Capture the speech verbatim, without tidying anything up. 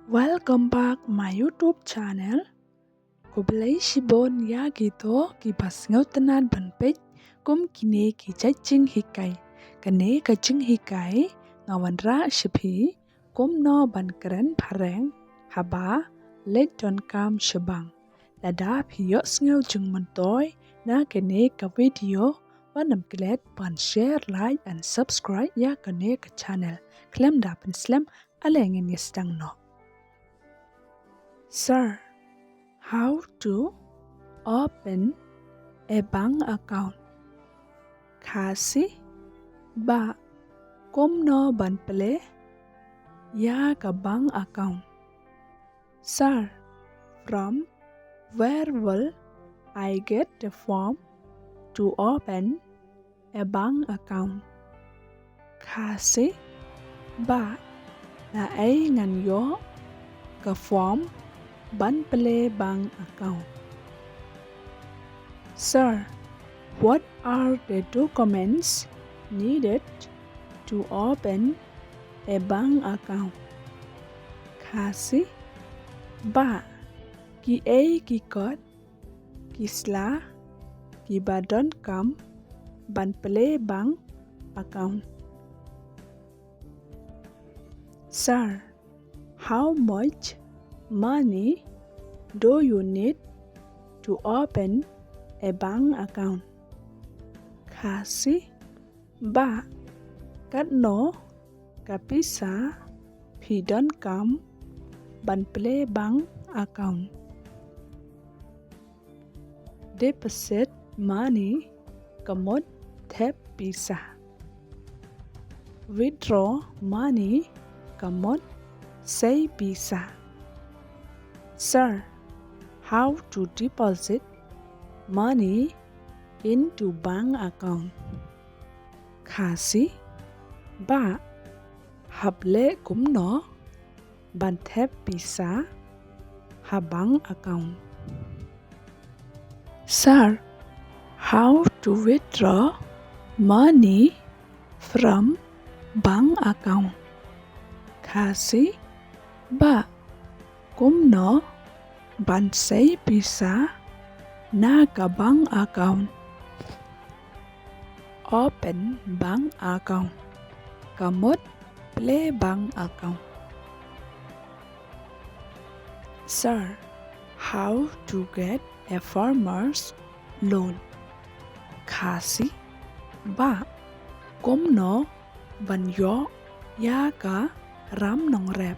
Welcome back my YouTube channel. Khublei shibun ïa kito kiba sngewtynnad ban peit kum kine ki jait jinghikai. Kane ka jinghikai nga wanrah sha phi kumno ban kren phareng haba leit donkam sha bank. Lada phi ïohsngew jingmyntoi na kane ka video, wat nym klet ban share, like and subscribe ïa kane ka channel. Khlem da pynslem, ale ngin ïa sdang noh. Sir, how to open a bank account? Khasi, Bah, kumno ban plie ïa ka bank account? Sir, from where will I get the form to open a bank account? Khasi, Bah, naei ngan ïoh ka form ban plie bank account? Sir, what are the documents needed to open a bank account? Khasi, Bah, kiei ki kot, ki sla, kiba donkam ban plie bank account? Sir, how much money do you need to open a bank account? Khasi, Bah, katno ka pisa phi donkam ban plie bank account? Deposit money, ka mut thep pisa. Withdraw money, ka mut sei pisa. Sir, how to deposit money into bank account? Khasi, Bah, hap leh kumno ban thep pisa ha bank account? Sir, how to withdraw money from bank account? Khasi, Bah, kumno ban sei pisa na ka bank account? Open bank account, ka mut plie bank account. Sir, how to get a farmer's loan? Khasi, Bah, kumno ban ïoh ïa ka ram nongrep?